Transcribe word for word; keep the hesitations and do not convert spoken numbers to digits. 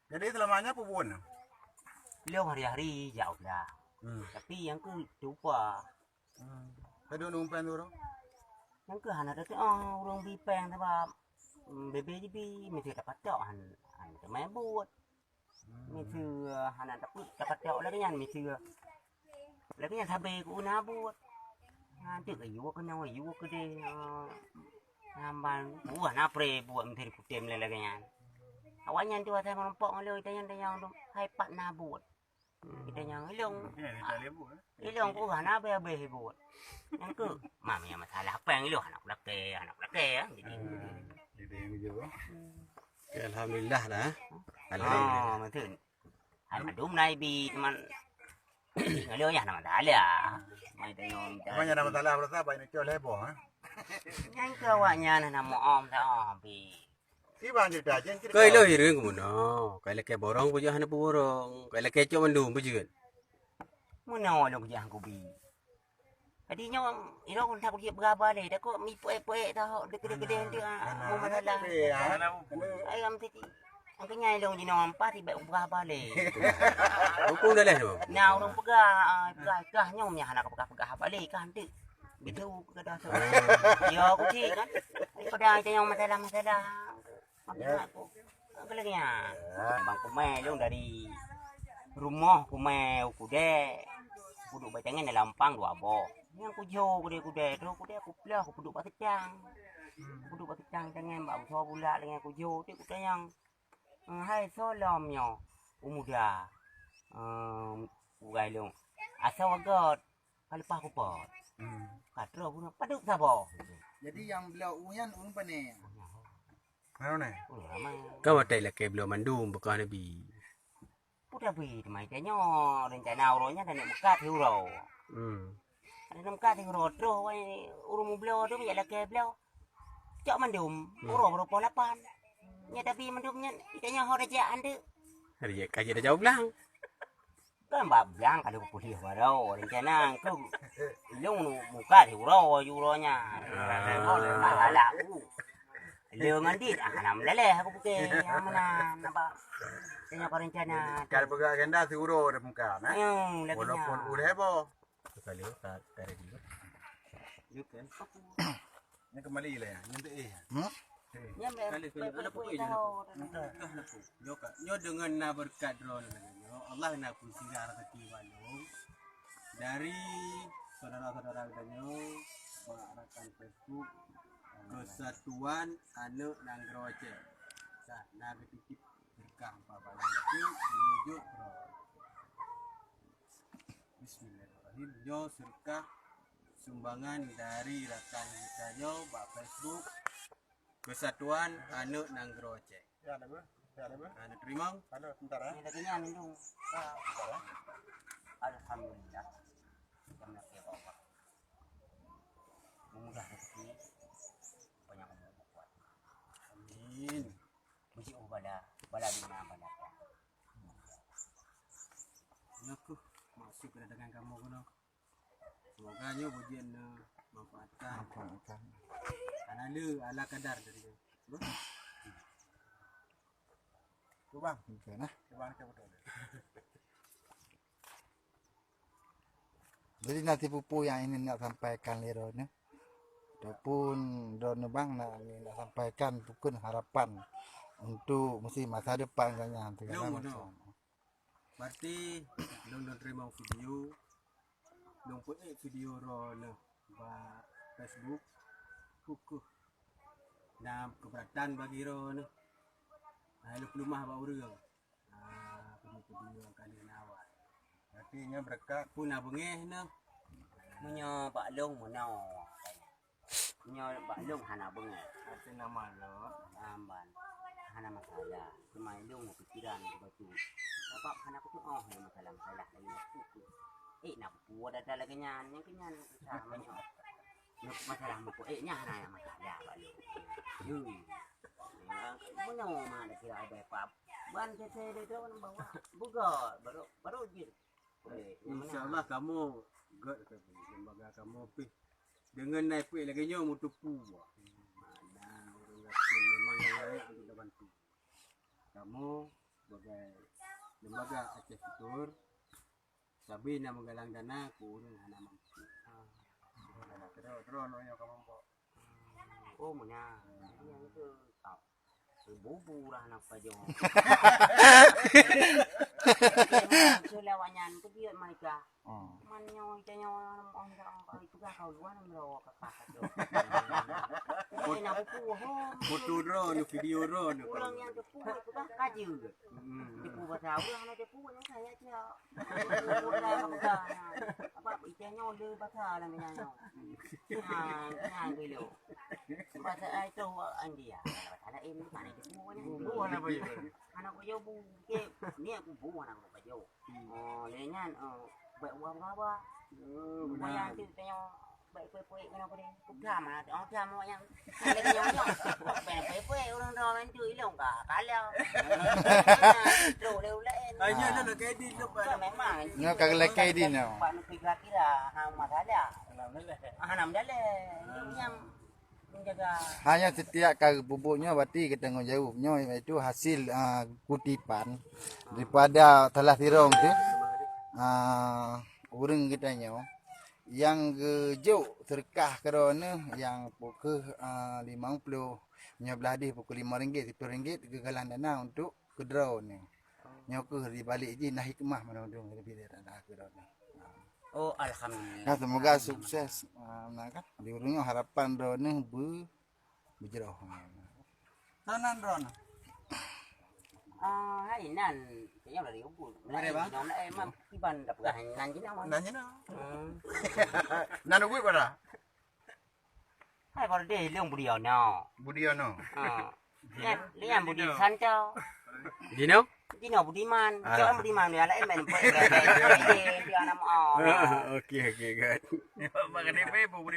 Jadi selama nyoe peue buet? Lôn hari-hari jak ulah. Hmm. Tapi nyang keu tupa. Hmm. Tadi nung pen urang? Nyang keu hana teutu'oh urang bi peng sabab, hmm, bebe jibi mesti tapatok han, han teumé buet. Miseue hana tapeuet, tapatok lagèe nyan miseue. Lagèe nyan sabe keu na buet. Nyan teuk yue keunoe, yue keudeh. Nyan ban, wah, na pre buet meuteuri kutem lé lagèe nyan. Awaknyan tu asai meurumpok ngon lôn, tanyong-tanyong tu, hai pat na buet. Tanyong ilong. Ilong ku hana habéh-habéh buet. Nyang keu, mam nyang masalah peng ilong hana kulakèe, hana kulakèe, jadi. Jadi yang jawab. Alhamdulillah dah. Alhamdulillah. Oh, betul. Hai mandum nai bi teman. Ngaloi yah nama salah. Mai tayong. Cuma nyang nama salah berasa banyak col heboh, ha? Nyang keu awaknyan nama om sa om bi. Kiban cerita, jangan cerita. Kai lo hireung keu meunoe. Kai lakèe borong peujeuet hana peuborong. Kai lakèe cok mandum peujeuet. Meunoe lo peujeuet hana kubi. Jadi nyoe, ilong takot jeuet peugah balè, takot mi puék-puék tahu dikeudeh-keudeh nanti, ah, mau masalah. Ai am tadi. Angkanya ilong jinoe ampat tibak peugah balè. Hukum dah leh tu. Nah, urang peugah, ah, peugah, peugah nyoe meunyang hana peugah-peugah balè kah nanti. Betul kata tu. Ya, aku cik kan. Daripada kita yang masalah-masalah. Maksud aku, apa lagi ya? Bang kumai lôn dari rumoh kumai u Kudèe. Kuduek batangan dalam pang dua boh. Nyang kujo Kudèe-Kudèe, terus Kudèe kuplah, kuduek bak seucang. Kuduek bak seucang tangan bak usoe bulak dengan kujo, tu kutanyong, "Eh, hai soe lom nyoe?" "U muda." "Eh, ugai lôn." "Asoe göt?" Ka leupah kupot. Hmm. Ka troh bunoe padub saboh. Jadi nyang bloe u nyan ureueng pane? Mana ni? Ureueng ramai. Ka watèe lakèe bloe mandum beukah Nabi. Peue Nabi teuma ita nyoe rencana uroe nyan dan meukat hi uroe. Hmm. Ada meukat hi uroe troh wai ureueng mubloe tu jak lakèe bloe. Cok mandum, hmm, uroe baroe poh lapan. Nyan tapi mandum nyan ita nyoe ho rajaan tu. Rajaan ka jeuet rajaan blang. Kan bak blang ka lheueh pulih baroe, rencana keu ilong nu muka di uroe, uroe nyan. Ah. Masalah u. Lé ngon dit, ah, hana meuleleh aku pike, ah, meunan, nampak. Tanya apa rencana. Kalau peugah agenda si uroe dah muka, nah. Hmm, lagi walaupun nyan. Udah heboh. Sekali, tak, tak ada juga. Bukan. Nyan keumbali lé, nyan teuh, eh. Hmm? Nyan, kali, kali. Ada pun, eh, nyan pun. Nyoe ka. Nyoe deungon na beureukat droeneuh lagèe nyoe, Allah na peusirat rezeki bak lôn dari syedara-syedara geutanyoe bak rakan Facebook Persatuan Aneuk Nanggroe Aceh. Nah, na geutitip beureukat bak lôn, meunyoe jok droe. Bismillahirrahmanirrahim. Nyoe seudeukah sumbangan dari rakan geutanyoe bak Facebook Persatuan Aneuk Nanggroe Aceh. Ya, ada, Bu. Ya, ada, Bu. Aneuk teurimong. Halo, sebentar, ya. Ini lagi nyan, Indung. Ah, sebentar, ya. Alhamdulillah. Kami Allah. Memudah rezeki. Banyak umur kuat. Amin. Beujiôh bala, bala di ma bala. Nyoe keuh maksud kedatangan kamoe keunoe. Semoga nyoe beujian neumanfaatkan. Manfaatkan. Hana le ala kadar dari nyoe. Coba. Oke, nah. Coba, coba, coba. Jadi, na sipeue-peue nyang ingin nak sampaikan lé droeneuh. Ataupun droeneuh bang nak, nak sampaikan peue kheun harapan untuk mesti masa depan gobnyan, segala macam. Berarti lôn, lôn teurimong video, lôn peuék video droeneuh bak Facebook, peue kheun na keberatan bagi droeneuh. Hai lôn peuleumah bak ureueng. Ah, peue-peue nyang ka lheueh na awai. Berarti nyoe beureukat. Peue na beungéh nyoe? Meunyoe bak lôn meunoe. Meunyoe bak lôn hana beungéh. Arti nama lôn? Amban. Hana masalah. Cuma lôn pikiran bacut. Sabab hana kutu'oh lé masalah-masalah laén. Eh, na peue dada lagèe nyan, nyang keu nyan susah meunyoe. Masalah muka, eh, nyan hana masalah bak lôn. Yui. Meunyoe ma ada kira ada pap. Ban tete dia tu bawa. Buka, baru, baru jin. Insya Allah kamoe gèt lembaga kamoe pih. Deungon na ipeue lagèe nyoe meuteupeu. Mana ureueng gasien memang nyang layak untuk dapat Sebagai lembaga Aceh Futur, sabe na meugalang dana keu ureueng hana mampu. Droe, droe nyoe ka mampu. Oh, meunan. Bubu urah na pajoh. Lewat nyan, keu biet mereka. Oh. Man nyoe, ita nyoe, oh, ita, oh, itu dah kau luar, nang lo, kakak, kakak. Ini nak buku, oh. Foto droe, video droe. Urang nyang teupeue, itu dah kaji. Hmm. Teupeue bahasa urang, hana teupeue, nyang saya aja. Teupeue dah, dah, dah. Apa, ita nyoe, le bahasa, dalam nyan nyoe. Nah, nah, dulu. Bahasa, ah, itu, India. Bahasa lain, mana teupeue, ni? Bubu, hana pajoh. Hana pajoh, bu, ke, ni aku bu, hana pajoh. Oh, lé nyan, oh, bèk uah-uah. Oh, buaya tu tanya, bèk pui-pui kena apa dia? Pegang mana tu? Oh, pegang awak yang. Lé nyan, nyan. Bèk pui-pui, urang dah main tu, ilong ka, kalah. Trok lé ulak, eh. Ah, nyan, nyan, lé Kaidin tu, Pak. Memang. Nyoe ka lé Kaidin, nyoe. Pak Lutfi kira-kira, ha, masalah. Alhamdulillah. Ah, alhamdulillah. Nyan, Hanya setiap kali pupuk nyoe berarti geutanggong jaweueb nyoe, iaitu hasil, ah, kutipan daripada salah sirong tu, ah, ureueng geutanyoe nyang geujok seudeukah keudroe neuh nyang pukeuh, ah, limong ploh, nyoe blah deh pukeuh limong ringgit, siploh ringgit geugalang dana untuk keudroe neuh. Nyoe keuh di balik jih na hikmah meunan dong leubeh dari dana keudroe neuh. Oh, alhamdulillah. Nah, semoga sukses. Ah, nah kan, di ureueng nyoe harapan droe neuh beu-, beujroh. Nan, nan droe neuh. Ah, hai nan, kayaknya dari ubun. Mana, Bang? Nan, eh, mam, kiban dah peugah nan jinoe, Bang. Nan jinoe. Hmm. Nan ubun pada? Hai, baru deh, lôn Budiono. Budiono. Ha. Nyan, nyan Budi Santo. Dino? Dino Budiman. Ah. Cok Budiman, dia lain main. Dia, dia, dia, dia anak mau. Ah, okey, okey, good. Mak kena ibu Budiman.